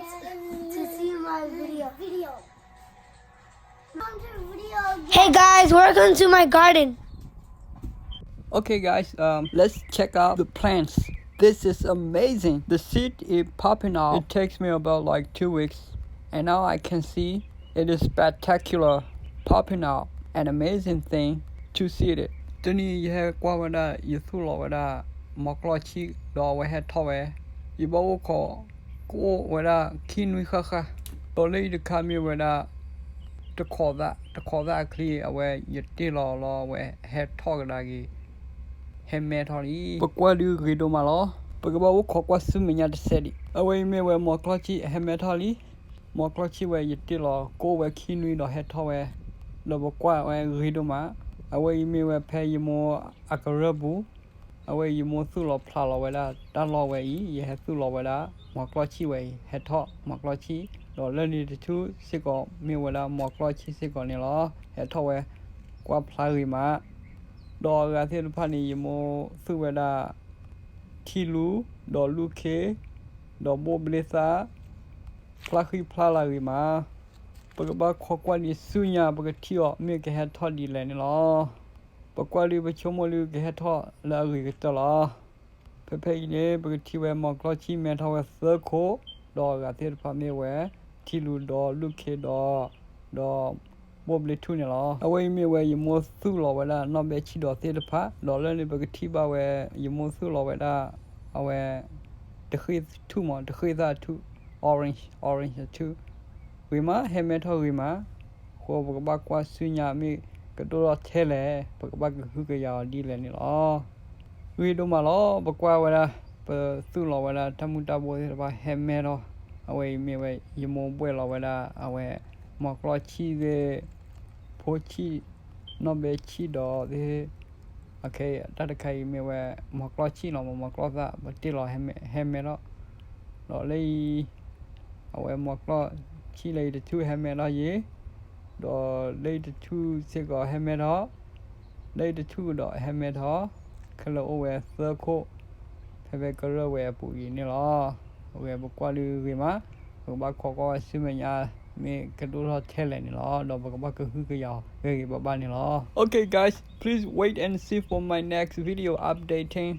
to see my video. Welcome to video again. Hey guys, welcome to my garden. Okay, guys, um, let's check out the plants. This is amazing. The seed is popping out. It takes me about, like, two weeks, and now I can see it is spectacular, popping out. An amazing thing to see it. တနံၤယဟဲကွၢ်ဝဲဒၣ် ယသူၣ်လီၤဝဲဒၣ် မီၤကျီၢ်ဆံၣ်ဒီးအဝဲဟဲထီၣ်ဝဲ, ယဘၣ်အိၣ်ခိး ကအိၣ်ဝဲဒၣ်ခံနွံဃၣ်ဃၣ်, ဒီးလၢအံၤတခါမ့ၢ်ဝဲဒၣ် တခိးသၣ်, တခိးသၣ်အချံ အဝဲယတ့ၢ်လီၤလီၤ အဝဲဟဲထီၣ်ကဒါက့ၤ, ဟဲမဲထီၣ်လံ. ပကွၢ်ဒုးဂ့ၤဒိၣ်မးလီၤ. ပကဘၣ်အိၣ်ခိးကွၢ်ဆူမဲာ်ညါတစဲးဒံး. အဝဲအံၤမ့ၢ်ဝဲမီၤကျီၢ်ဆံၣ်အဟဲမဲထီၣ်လံ. မီၤကျီၢ်ဆံၣ်ဝဲယတ့ၢ်လီၤ ကအိၣ်ဝဲခံနွံဒီးဟဲထီၣ်ဝဲ, ဒီးပကွၢ်ဝဲဂ့ၤဒိၣ်မး. အဝဲအံၤမ့ၢ်ဝဲဖဲယမိၢ်အကရၢၢ်ပူၤ အဝဲယမိၢ်သူၣ်လီၤဖျးလီၤဝဲဒၣ်တၢ်လီၢ်ဝဲအံၤ, ယဟဲသူၣ်လီၤဝဲဒၣ် မီၤကျီၢ်ဆံၣ်ဝဲအံၤ ဟဲထီၣ်မီၤကျီၢ်ဆံၣ်, ဒီးလၢန့ၣ်တထူၣ်စ့ၢ်ကီးမ့ၢ်ဝဲဒၣ်မီၤကျီၢ်ဆံၣ်စ့ၢ်ကီးန့ၣ်လီၤ. ဟဲထီၣ်ဝဲ ကွၢ်ဖျါဂ့ၤမး, ဒီးအဂၤသ့ၣ်တဖၣ်န့ၣ် ယမိၢ်သူၣ်ဝဲဒၣ် ထံလူ, ဒီးလူၢ်ခ့, ဒီးဘိၣ်ဘျ့သၣ်, ဖျါဃံဖျါလၤဂ့ၤမး. ပကဘၣ်ခိးကွၢ်ဒံးဆူညါ ပကထံၣ်အီၤ မ့ၢ်ကဟဲထီၣ်ဒ်လဲၣ်န့ၣ်လီၤ. ပကွၢ်ဒုးပဆိကမိၣ်ဒုးကဟဲထီၣ်လၢအဂ့ၤကတၢၢ်လီၤ. ဖဲဖဲအံၤန့ၣ် ပကထံၣ်ဝဲမီၤကျီၢ်ဆံၣ်မဲထီၣ်ဝဲသၢခိၣ်, ဒီးအဂၤသ့ၣ်တဖၣ်မ့ၢ်ဝဲ ထံလူဒီးလူၢ်ခ့ဒီး ဒီး ဘိၣ်ဘျ့ထူၣ်န့ၣ်လီၤ. အဝဲအံၤမ့ၢ်ဝဲယမိၢ်သူၣ်လီၤဝဲဒၣ်နီၢ်ဘဲဆံၣ်ဒီးသ့ၣ်တဖၣ်, ဒီးလၢန့ၣ်ပကထံၣ်ဘၣ်ဝဲ ယမိၢ်သူၣ်လီၤဝဲဒၣ် အဝဲ တဃ့ၢ်ထူၣ်မး, တဃ့ၢ်သၣ်ထူၣ်, orange, orange ထူၣ်, ဂ့ၤမး, ဟဲမဲထီၣ်ဂ့ၤမး. အဃိပကဘၣ်ကွၢ်ဆူညါမ့ၢ်ကဒိၣ်ထီၣ်ထဲလဲၣ်, ပကဘၣ်ကဟုကယာ်အီၤဒ်လဲၣ်န့ၣ်လီၤ. ဂ့ၤဒိၣ်မးလီၤ. ပကွၢ်ဝဲဒၣ် ပသူၣ်လီၤဝဲဒၣ်တၢ်မုၢ်တၢ်ဘိသ့ၣ်တဖၣ်ဟဲမဲထီၣ်, အဝဲအံၤမ့ၢ်ဝဲ ယမိၢ်ဘှဲၣ်လီၤဝဲဒၣ် အဝဲ မီၤကျီၢ်ဆံၣ်သ့ၣ်, ဖိဆံၣ်, နီၢ်ဘဲဆံၣ်ဒီးသ့ၣ်, အခဲအံၤ တၢ်တခါအံၤမ့ၢ်ဝဲ မီၤကျီၢ်ဆံၣ်လီၤ, မီၤကျီၢ်သၣ် ပတ့ၢ်လီၤဟဲမဲထီၣ်, ဒီးလၢအံၤ အဝဲမီၤကျီၢ်ဆံၣ်လၢအံၤတထူၣ်ဟဲမဲထီၣ်ယ့ၤ, ဒီးလၢအံၤတထူၣ်စ့ၢ်ကီးဟဲမဲထီၣ်, လၢအံၤတထူၣ်ကဒီးဟဲမဲထီၣ်, ခဲလၢာ်အိၣ်ဝဲသၢခိၣ်, ဖဲဖဲကရၢၢ်ဝဲအပူၤအံၤန့ၣ်လီၤ. အဝဲပကွၢ်ဒုးဂ့ၤမး, ပကဘၣ်ခိးကွၢ်ဝဲဆူမဲာ်ညါ မ့ၢ်ကဒိၣ်ထီၣ်ထဲလဲၣ်န့ၣ်လီၤ, ဒီးပကဘၣ်ကဟုကယာ်အီၤဂ့ၤဂ့ၤဘၣ်ဘၣ်န့ၣ်လီၤ. Okay, guys, please wait and see for my next video updating.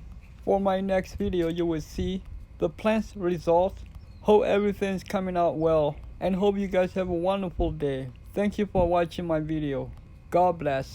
For my next video, you will see the plans results. Hope everything's coming out well and hope you guys have a wonderful day. Thank you for watching my video. God bless.